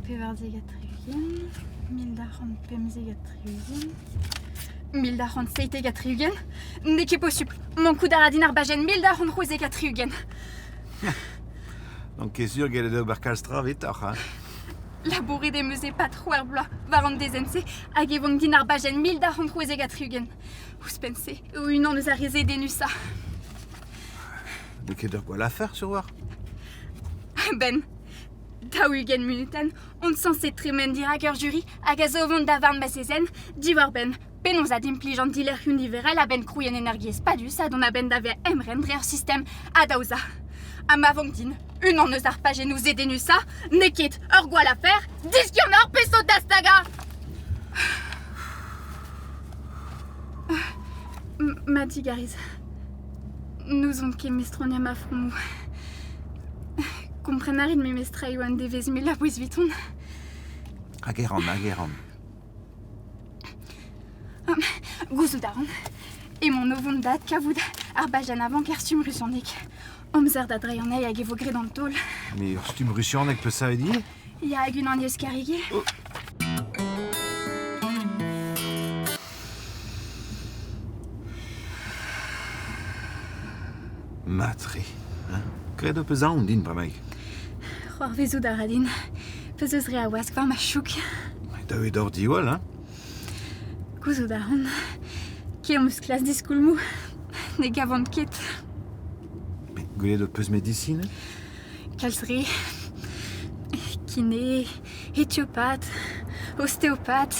294, 1275, 1277, N'eo ket posupl. Mankout a ra din ar bajenn 1276. N'on ket sur gellet ober kalz tra evitoc'h, hein. Labouret em eus e-pad c'hwec'h bloaz war an dezenn-se hag e vank din ar bajenn 1276. Ouzhpenn-se eo unan eus ar re zedennusañ. N'eo ket ur gwall afer, sur war. Ben, 40 munutenn on sañset tremen dirak ur juri hag a zo o vont da varn ma zezenn diwar-benn penaos adimplij an dilerc'hioù niverel a-benn krouiñ un energiezh padus ha dont a-benn da vezañ emren dre ur sistem adaozañ. Ha ma vank din unan eus ar pajennoù zedennusañ, n'eo ket ur gwall afer, diskiant ar pezh zo da stagañ! Ma digarez, n'ouzon ket mestroniañ ma fromoù. Kompren a rit memestra eo an devezh mil a-bouez 'viton. Hag e ran, hag e ran. Gouzout a ran emaon o vont da adkavout ar bajenn avant er stumm rusianek. Amzer da dreiñ anezhi hag e vo graet an taol. Mais ur stumm rusianek peus savet ivez? Ya, hag unan euskareg Oh. Mat-tre. Hein? Graet ho peus aon din bremaik. C'hoarvezout a ra din. Peus eus re a wask war ma chouk. Dav eo deoc'h diwall, hein? Gouzout a ran. Ket eus klas diskoulmoù. Ne gavan ket. Met gwelet ho peus medisin? Kalz re. Kiné, etiopat, ostéopathe,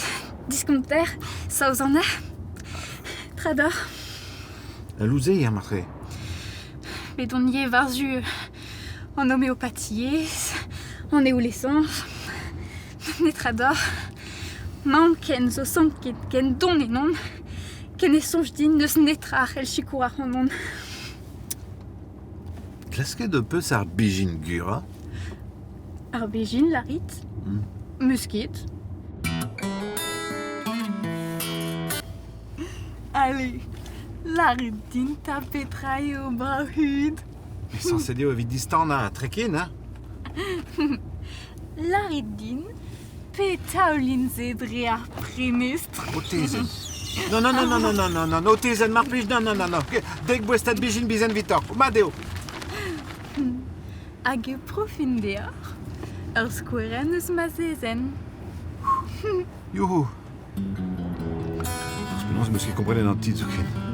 diskonter, saozaner. Trador. Louzeier marteze. Bet on ivez war-zu an homeopatiezh, an eoul-esañs. Netra deoc'h. Mañ ken zo sanket ken don ennon, ken e soñj din n'eus netra a c'hell sikour ac'hanon. Klasket ho peus ar bezhin gura? Ar bezhin, lârit? 'Meus ket. Allez, lârit din 'ta petra eo brav-hud. Mais sañset eo evit distanañ ha treken, hein? Lârit din pe taolin-se dre ar prenestr. Ho tezenn. Non, non, non, non, non, non, non, non, ho tezenn, mar plij, non, non, non, non. Dek boestad bezhin bizen vitoc'h. Mat eo. Hag e profin deoc'h ur skouerenn eus ma zezenn. Youhou. Penaos 'm eus ket komprenet an titl zoken.